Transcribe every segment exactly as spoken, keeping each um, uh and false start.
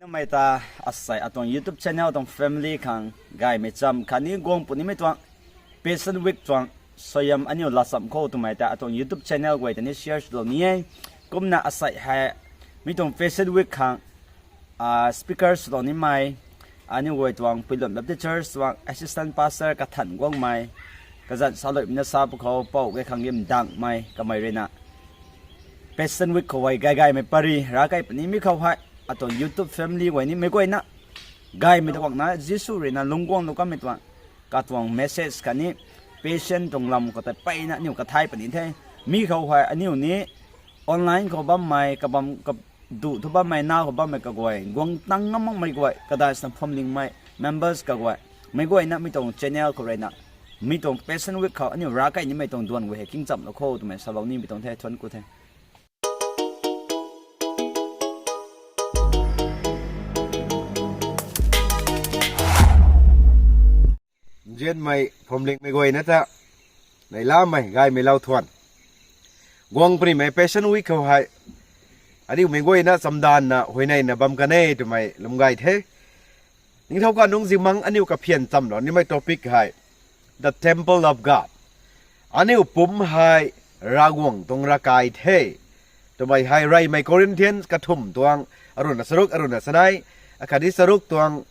Namei ta asei atuang YouTube channel tuang family khang gaymei cham khatni guang punimei tuang Passion Week tuang suaihiam aniu laa cham khou twmei ta atuang YouTube channel guay ta ni share swlou ni e. Kumna asei hei mi tuang Passion Week khang speaker swlou nimei aniu guay tuang Puilun Baptist Church tuang assistant pastor kathan guangmei kazanc saluimei na sa pwkhou pou ge khang gim dangmei kamei ruina Passion Week khou hei gay gaymei pary rav kai puni mi khou hei atuang YouTube family guay ni meic guayna gaymei ta guangna Jisu ruina lungcguang lu kanmei tuang katuang message khatni Passion tuang lam khou tei peyna aniu kathai puni the. Mi khou hei aniu ni online khou bammei kabam kaduh thu bammei na khou bammei kaguay guang tang ngam makmei guay kadai sna phwamlingmei members kaguay meic guayna mi tuang channel khou ruina mi tuang Passion Week khou aniu rav kai nimei tuang duan guay hei kingchamlou kho twmei salou nimei tuang the, thuanc ku the. Nzianmei phwamlingmei guayna ta neihlamei gaymei lau thuan. Guang punimei Passion Week khou hei aniu meic guayna chamdanna huayneyna bam kan e twmei lwm gay the. Ningthau kanungc zimang aniu kaphian chamlou nimei topic hei The Temple of God. Aniu pumc hei Ravguangc tuang ravkai the twmei hei reymei Corinthians kathumh tuang aruna charuk aruna chanei akhatni charuk tuang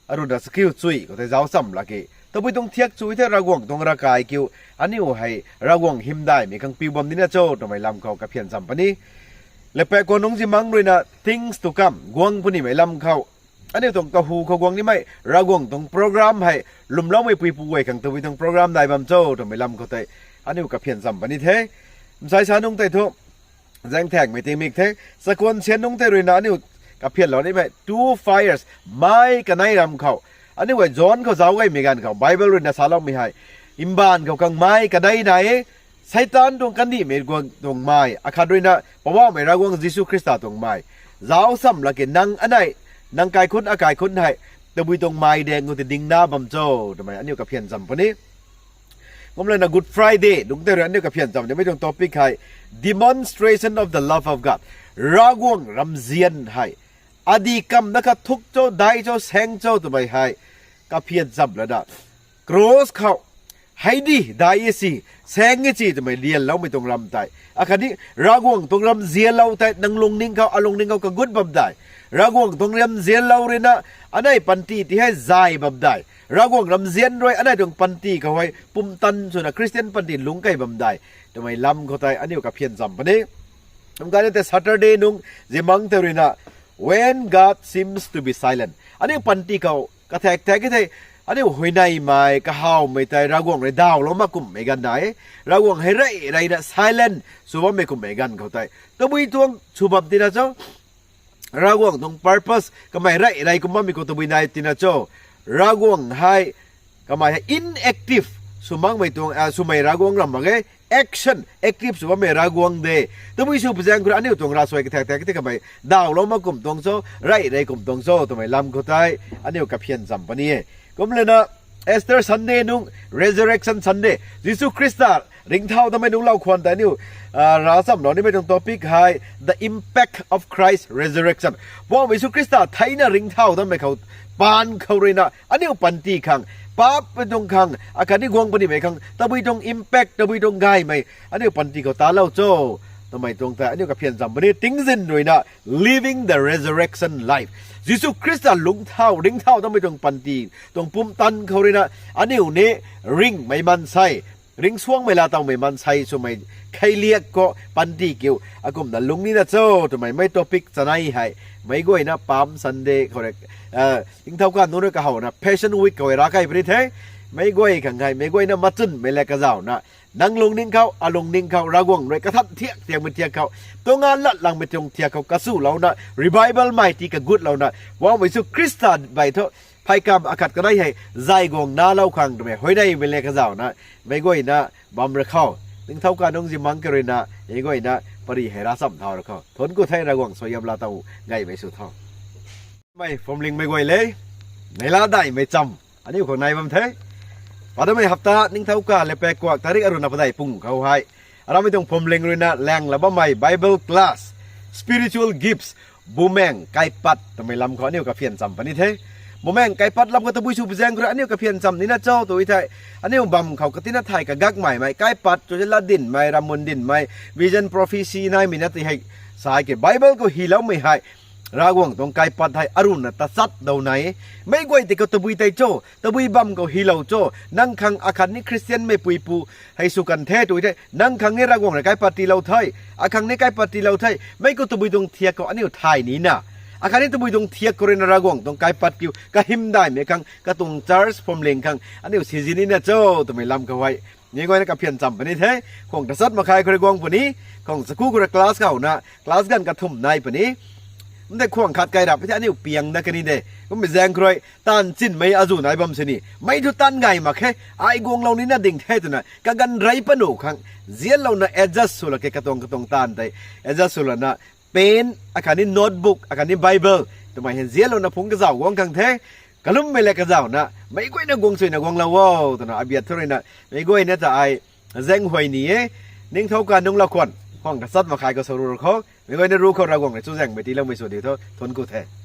aruna chakiu chui khou tei zauc cham laki tabui tuang thiak chui the Ravguangc tuang ravkai kiu aniu hei Ravguangc hymdaihmei khang piu bam nina cho twmei lam khou kaphian cham puni. Lepaek kanungc zimang ruina things to come guang punimei lam khou aniu tuang kahu khou guang nimei Ravguangc tuang program hei lwmloumei puipu guay khang tabui tuang program nai bam cho twmei lam khou tei aniu kaphian cham puni the. Msai sa nungc tei thu zaengthaengmei tingmik the. Chakuan sian nungc tei ruina aniu kaphianlou nimei two fires mei kanei ram khou aniu guay John khou zauc gaymei ganv khou Bible ruina saloumei hei mbaanv khou khang mei kanei nai e. Seitaan tuang kandihmei guang tuang mei akhat ruina Poubauhmei Ravguangc Jisu Khrista tuang mei zauc cham laki nang anei nang kaikhunc akaikhunc hei tabui tuang mei daeng khou tei dingna bam cho twmei aniu kaphian cham puni. Kumlana Good Friday nungc tei ruina aniu kaphian cham nimei tuang topic hei Demonstration of the Love of God. Ravguangc ramzian hei adih kamna kha thuk cho, dai cho, saeng cho twmei hei kaphian cham lana cross khou hei di dai e si, saeng e si twmei lianloumei tuang ram tei akhatni Ravguangc tuang ramzianlou tei nang lungning khou alungning khou kagut bam dai. Ravguangc tuang ramzianlou ruina anei panty ti hei zay bam dai. Ravguangc ramzian rui anei tuang panty khou hei pumtan swna Christian panty lungc kei bam dai twmei lam khou tei aniu kaphian cham puni. Kumkane tei Saturday nungc zimang tei ruina When God Seems to Be Silent. Aniu panty khou kathak thak e thei aniu huayneymei kahawmei tei Ravguangc rui dawlou mak kumhmei ganv nai e. Ravguangc hei rey reyna silent sw bammei kumhmei ganv khou tei tabui tuang sw bam tina cho? Ravguangc tuang purpose kamei rey rey kum bammei khou tabui nai tina cho? Ravguangc hei kamei hei inactive sw makmei tuang swmei Ravguangc ram mak ge. Action active sw bammei Ravguangc de. Tabui sw pui zaeng khou rui aniu tuang ravsuai kathak thak e thei kamei dawlou mak kumh tuang cho, rey rey kumh tuang cho twmei lam khou tei aniu kaphian cham puni e. Kumlana Easter Sunday nungc Resurrection Sunday, Jisu Khrista ringcthau datmei nungc lou khwan tei aniu rav chamlou nimei tuang topic hei The Impact of Christ's Resurrection. Poubauhmei Jisu Khrista theina ringcthau datmei khou paan khou ruina aniu panty khang, paapmei tuang khang akhatni guang punimei khang tabui tuang impact, tabui tuang gaymei aniu panty khou talou cho twmei tuang tei aniu kaphian cham puni. Tingzin ruina Living the Resurrection Life. Jisu Khrista lungcthau ringcthau datmei tuang panty tuang pumtan khou ruina aniu ni ringhmei maansei, ringcsuangmei laatowmei maansei swmei kheiliak khou panty kiu akumhna lungc nina cho twmei mei topic chanei hei meic guayna Palm Sunday khou rui ringcthau kanungc rui kahowna Passion Week khou rav kai puni the. Meic guay khang hei meic guayna machunmei le kazauhna nang lungning khou alungning khou Ravguangc rui kathan thiak thiakmei thiak khou, tuang a lat langmei tuang thiak khou kasulouna revival mei ti kagutlouna Poubauhmei Jisu Khrista bai thu pheykamv akhat kanei hei zay guang nalou khang twmei huayneymei le kazauhna meic guayna bam ra khou ringcthau kanungc zimang kha ruina meic guayna pary hei rav cham thau ra khou thuanc ku the. Ravguangc suaihiam laatow gaymei sw tho. Mei phwamlingmei guay le, neihla daihmei cham aniu khang nai bam the. Padamei hapta ningthau ka lepaek kuak tarik aruna padeih pung khou hei aramei tuang phwamling ruina laengla bammei Bible class, spiritual gifts, Bumaeng kaipat twmei lam khou aniu kaphian cham puni the. Bumaeng kaipat lam khou tabui sw pui zaeng khou rui aniu kaphian cham nina cho tw thei, aniu bam khou katina thay kagakmei mei kaipat cho se, lat dinmei, ramun dinmei, vision, prophecy naimei na ti hei sa ke Bible khou hyloumei hei Ravguangc tuang kaipat hei aruna tachat dau nai e. Meic guay tei khou tabui tei cho, tabui bam khou hylou cho, nang khang akhatni Christian mei puipu hei sw kan the tw thei, nang khang ni Ravguangc rui kaipat tiilou the, akhang ni kaipat tiilou the, mei khou tabui tuang thiak khou aniu thay nina, akhatni tabui tuang thiak khou ruina Ravguangc tuang kaipat kiu kahymdaihmei khang katuang church phuamling khang aniu sizin nina cho twmei lam khou hei meic guayna kaphian cham puni the. Khwang tachat makhai khou rui guang puni, khwang chaku khou rui class khou na, class ganv kathumh nai puni. Mtei khwang khat kai rap the aniu piang na kani de. Kummei zaeng khou rui taanv chinmei azu nai bam sini mei thu taanv gay mak khe, ai guanglou nina ding the twna kaganv rei panu khang zianlouna adjust sw lak ke, katuang katuang taanv tei adjust sw lana pen akhatni notebook akhatni Bible twmei hei zianlouna phungc kazauh guang khang the. Kalummei le kazauhna meic guayna guang suina guanglou o twna abiat thu ruina meic guayna ta ai zaenghuay ni e. Ningthou ka nungc lou khwan khwang tachat makhai khou sa ru khou meic guayna ru khou Ravguangc rui chuzaenghmei tiiloumei sw diu thu thuanc ku the.